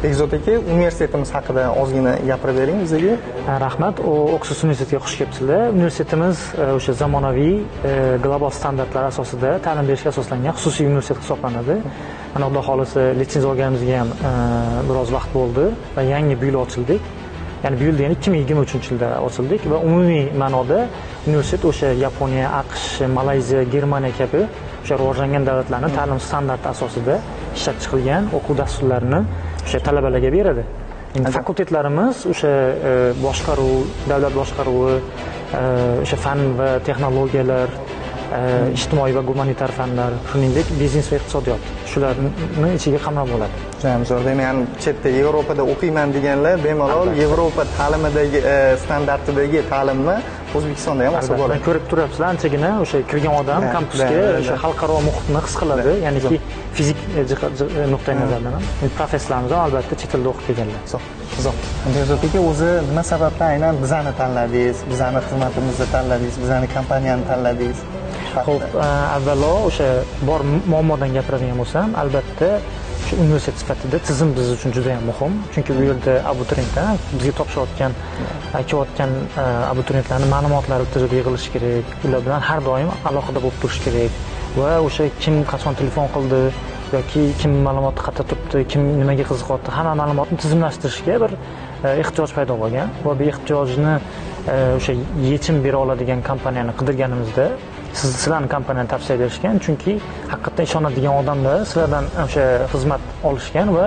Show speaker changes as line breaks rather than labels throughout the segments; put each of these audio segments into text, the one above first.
Bekzod aka, universitetimiz haqida ozgina gapirib bering bizga.
Rahmat. Oxus universitetiga xush kelibsizlar. Universitetimiz o'sha zamonaviy global standartlar asosida ta'lim berishga asoslangan xususiy universitet hisoblanadi. Mana Xudo xohlasa litsenziya olganimizga ham biroz vaqt bo'ldi va yangi bu yil ochildik. Ya'ni bu yil degani 2023-yilda ochildik va umumiy ma'noda universitet o'sha Yaponiya, AQSh, Malayziya, Germaniya kabi o'sha rivojlangan davlatlarning ta'lim standarti asosida ishlab chiqilgan o'quv dasturlarini o'sha talabalarga beradi. Endi fakultetlarimiz o'sha boshqaruv, davlat boshqaruvi, o'sha fan va texnologiyalar, ijtimoiy va gumanitar fanlar, shuningdek biznes va iqtisodiyot, shularni ichiga qamrab oladi.
Judayam zo'r. Demak, ya'ni chetda Yevropada o'qiyman deganlar bemalol Yevropa ta'limidagi standartidagi ta'limni O'zbekistonda ham olsa bo'ladi.
Ko'rib turibsizlar, anchagina o'sha kirgan odam kampusga o'sha xalqaro muhitni his qiladi, ya'niki fizik nuqtai nazardan ham. Professorlarimiz ham albatta chet elda o'qib kelganlar.
Qiziq. Bekzod aka, o'zi nima sababdan aynan bizani tanladingiz, bizani xizmatimizni tanladingiz, bizani kompaniyani tanladingiz?
Xo'p, avvalo o'sha bor muammodan gapiradigan bo'lsam, albatta shu universitet sifatida tizim biz uchun juda ham muhim. Chunki bu yerda abituriyentlar bizga topshirayotgan, kelayotgan abituriyentlarning ma'lumotlari bitta joyda yig'ilishi kerak. Ular bilan har doim aloqada bo'lib turish kerak va o'sha kim qachon telefon qildi yoki kim ma'lumotni qayerda turibdi, kim nimaga qiziqyapti, hamma ma'lumotni tizimlashtirishga bir ehtiyoj paydo bo'lgan va bu ehtiyojni o'sha yechim bera oladigan kompaniyani qidirganimizda sizlarning kompaniyani tavsiya berishgan, chunki haqiqatdan ishonadigan odamlar sizlardan o'sha xizmat olishgan va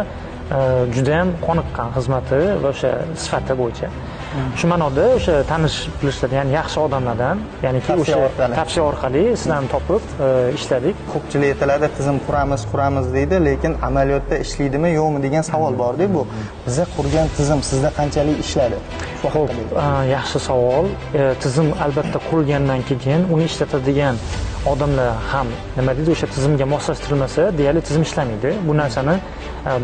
juda ham qoniqqan xizmati va o'sha sifati bo'yicha. Shu ma'noda o'sha tanish bilishlar, ya'ni yaxshi odamlardan, ya'niki o'sha tavsiya orqali sizlarni topib ishladik.
Ko'pchilik aytiladi, tizim quramiz, quramiz deydi, lekin amaliyotda ishlaydimi, yo'qmi degan savol bor-da bu. Biza qurgan tizim sizda qanchalik ishladi?
Xo'p, yaxshi savol. Tizim albatta qurilgandan keyin uni ishlatadigan odamlar ham nima deydi, o'sha tizimga moslashtirilmasa, deyarli tizim ishlamaydi. Bu narsani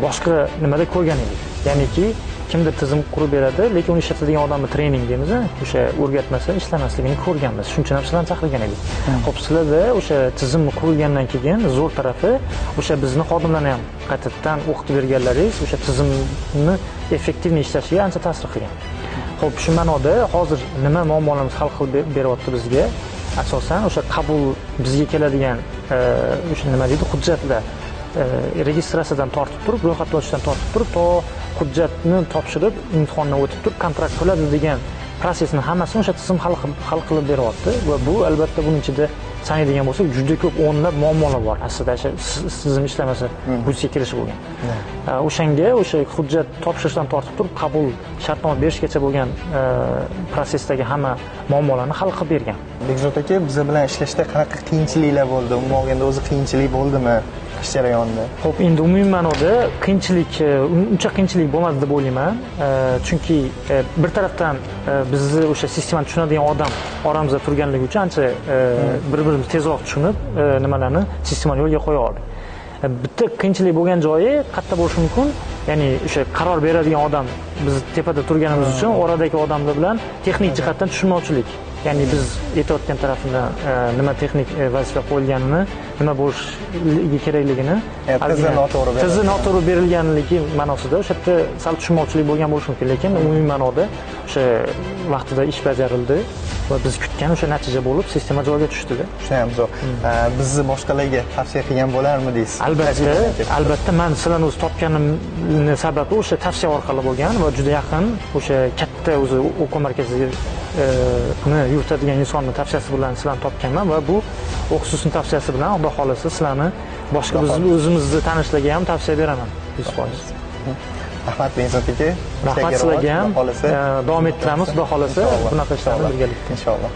boshqa nimada ko'rgan edik. Ya'niki kimdir tizim qurib beradi, lekin uni ishlatadigan odamni trening deymiz, o'sha o'rgatmasa ishlamasligini ko'rganmiz. Shuning uchun ham sizlarni chaqirgan edik. Xo'p, sizlarda o'sha tizim qurilgandan keyin zo'r tarafi o'sha bizni xodimlarni ham qaytadan o'qitib berganlaringiz o'sha tizimni effektivni ishlashiga ancha ta'sir qilgan. Xo'p, shu ma'noda hozir nima muammolarimiz hal qilib beryapti bizga? Asosan o'sha qabul bizga keladigan o'sha nima deydi, hujjatlar registratsiyadan tortib turib, ro'yxatdan o'tishdan tortib turib, to hujjatni topshirib, imtihondan o'tib turib, kontrakt qiladi degan prosesni hammasini o'sha tizim hal qilib beryapti va bu albatta buning ichida sanaydigan bo'lsak, juda ko'p o'nlab muammolar bor. Aslida o'sha tizim ishlamasa vujudga kelishi bo'lgan. O'shanga o'sha hujjat topshirishdan tortib turib, qabul shartnoma berishgacha bo'lgan prosesdagi hamma muammolarni hal qilib bergan.
Bekzod aka, biz bilan ishlashda qanaqa qiyinchiliklar bo'ldi? Umuman olganda o'zi qiyinchilik bo'ldimi ish jarayonida?
Xo'p, endi umumiy ma'noda qiyinchilik, uncha qiyinchilik bo'lmadi deb o'ylayman. Chunki bir tarafdan bizni o'sha sistemani tushunadigan odam oramizda turganligi uchun ancha bir-birimizni tezroq tushunib, nimalarni sistemani yo'lga qo'ya oldik. Bitta qiyinchilik bo'lgan joyi qayerda bo'lishi mumkin? Ya'ni o'sha qaror beradigan odam biz tepada turganimiz uchun oradagi odamlar bilan texnik jihatdan tushunmovchilik. Ya'ni biz aytayotgan tarafidan nima texnik vazifa qo'yilganini, nima bo'lishligi kerakligini tizi noto'g'ri berilganligi ma'nosida o'sha yerda sal tushunmovchilik bo'lgan bo'lishi mumkin, lekin umumiy ma'noda o'sha vaqtida ish bajarildi va biz kutgan o'sha natija bo'lib sistema joyiga tushdida.
Judayam zo'r. Bizni boshqalarga tavsiya qilgan bo'larmidingiz?
Albatta, albatta men sizlarni o'zi topganimning sababi o'sha tavsiya orqali bo'lgan va juda yaqin o'sha katta o'zi o'quv markazini yuritadigan insonni tavsiyasi bilan sizlarni topganman va bu o'qituvchining tavsiyasi bilan Xudo xohlasa sizlarni boshqa o'zimizni tanishlarga ham tavsiya beraman 100%.
Rahmat Bekzod aka.
Rahmat sizlarga ham. Davom ettiramiz, Xudo xohlasa bunaqa ishlarni birgalikda.
Inshaalloh.